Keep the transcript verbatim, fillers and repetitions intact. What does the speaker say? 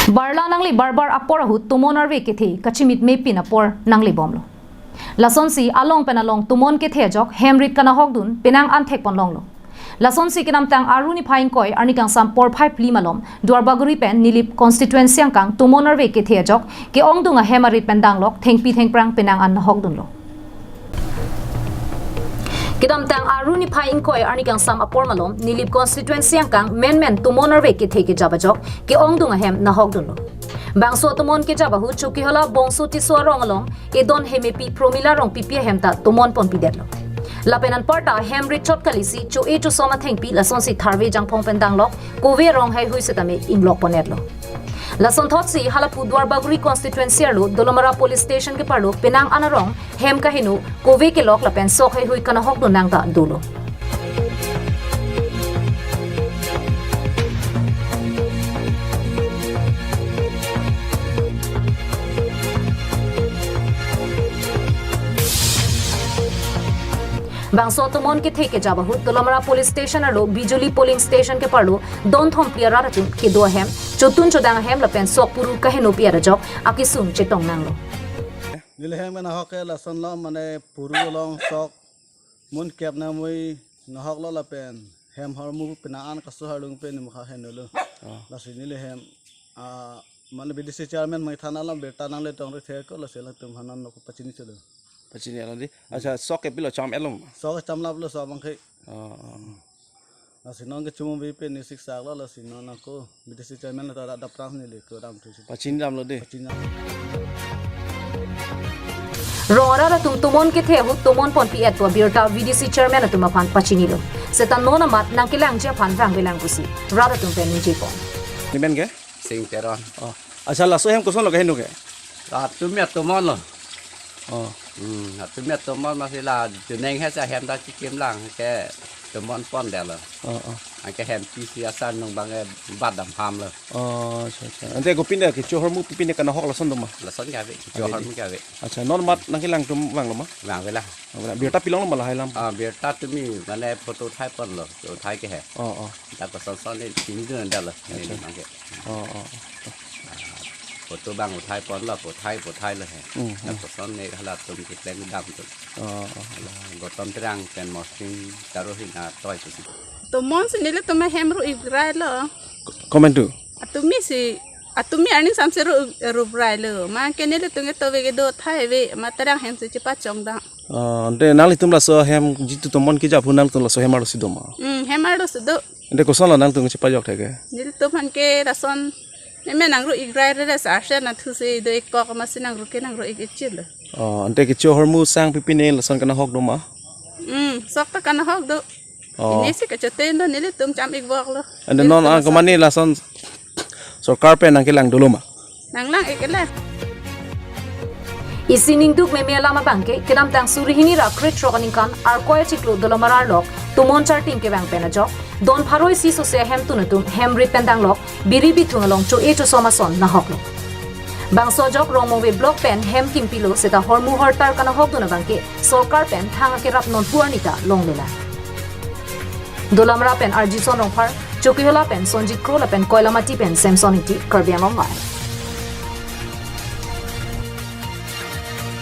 Barla nangli barbar apor ahut tomon arve kethe kachimitme pin apor nanglebomlo. Lasonsi along pen along tomon kethe ajok hem rit kanahokdun penang an thekponlonglo. Lasonsi kedamtang Aru niphai ingkoi arni kangsam porphai phli malom Duarbagori pen Nilip constituency angkang tomon arve kethe ajok ke-ongdung ahem arit pen danglok thengpi thengphrang penang an nahokdunlo. Kedamtang Aru niphai ingkoi arni kangsam apor malom Nilip constituency angkang menmen tomon arve kethe kejap ajok ke-ongdung ahem nahokdunlo. Bangso tomon kejap ahut Chokihola Bongso Tisso arong along edon hemepi Promila Rongpipi ahem ta tomonponpidetlo. Lapen anparta hem rit chot kalisi cho-e chosom athengpi lasonsi tharve jangphong pen danglok kove arong heihui setame inglokponnetlo. Lasonthotsi halapu Duarbagori constituency arlo Dolamara police station keparlo penang an arong hem kaheno kove kelok lapen sok heihui kanahokdun nang ta dolo. Bangso tomon kethe kejap ahut Dolamara police station arlo Bijuli polling station keparlo don thomphli arat atum kedo ahem, chotun chodang ahem lapen sok puru kahenopi arat ajok akesung chetong nanglo. Neli hem nahok ke lasonlo, mane puru along sok munkep nangmui nahoklo lapen hem hormu penang an kaso harlung pen mukha henolo. Oh. Lasi neli hem, ah, mane B D C chairman mai thana alam birta nangle tong re thek ko, lasi latum hanan nok pachini cholo. Pachini alam di. Acha, sok ke pilo cham elom. Sok chamlaplo sok bangke. Oh, oh. Lasi non kechumum V P ni siksaklo, lasi non ako B D C chairman ta dap dap tang neli ko dam thu. Pachini damlo de. Pachini dam. Rong arat atum tomon kethe ahut tomonponpi-et pu abirta V D C chairman atum aphan pachinilo. Seta non amat nangkelangji aphan vangvelang pusi rat atum pen ningjepon. Ni men ke? Sing Teron. Oh. Acha, laso hem kosonlo kaheno ke? Latum ya tomonlo. Oh. Hmm, latum ya tomon masih la juneng he sa hem ta chikim lang ke tomonpondetlo. Oh, oh. Anke hem pisi asar nung bang ke bat dam hamlo. Oh, acha, acha. Ante kopine kecho hormu kopine kanahok lason doma? Lason kave, kecho hormu kave. Acha, non amat nangkelang atum vanglo ma? Vangvelang. Oh, birta pilonglo ma lahai alam? Ah, birta tumi mane photo uthaiponlo, uthai ke he. Oh, oh. Dak kosonson ni tingdun dalo. Acha. Nangke. Oh, oh, oh. Photo bang uthaiponlo, uthai, uthailo he. Hmm, hmm. Lapuson ne halatum kepleng dam atum. Oh, oh. Hala Gotom Terang pen Mosing Taruhin atoi pusi. Tomonsi nelitum ahem ru-ik railo. Ko-, komantu? Atumi si, atumi arni samsi ru, ru railo. Mane ke nelitum ke tove kedo thai ave, ma Terang hem si chepachongdam. Oh, ante nanglitum laso hem jitu tomon kejap ahut nanglitum laso hem arlosi doma? Hmm, hem arlosi do. Ante kosonlo nangtum chepajok thek ke? Nelitum aphan ke lason meme nangru-ik rai re sa arse na thusi do-ik kok masi nangru ke nangru-ik ichilo. Oh, ante kecho hormu sang pipine lason kanahok doma? Hmm, sok ta kanahok do. Oh. Ini si kechoten do nelitum cham-ik voklo. Ante non nelitum ang komane lason sorkar pen nangkelang dolo ma? Nanglang-ik-et la. Isi ningduk meme alam abangke, kedamtang suri hini ra krethrok aningkan, Arkoi achiklo Dolamara arlok tomon charting kevang pen ajok don pharo isi sose ahemtun atum hem rit pen danglok biri bithung along cho-e chosom ason nahoklo. Bangso ajok Rongmongve block pen hem kimpilo seta hormu hortar kanahokdun abangke sorkar pen thang akerap nonpu arni ta longlelang. Dolamara pen Arjison Rongphar, Chokihola pen Sonjit Kro lapen Koilamati pen Samson Ingti, Karbi Anglong Live.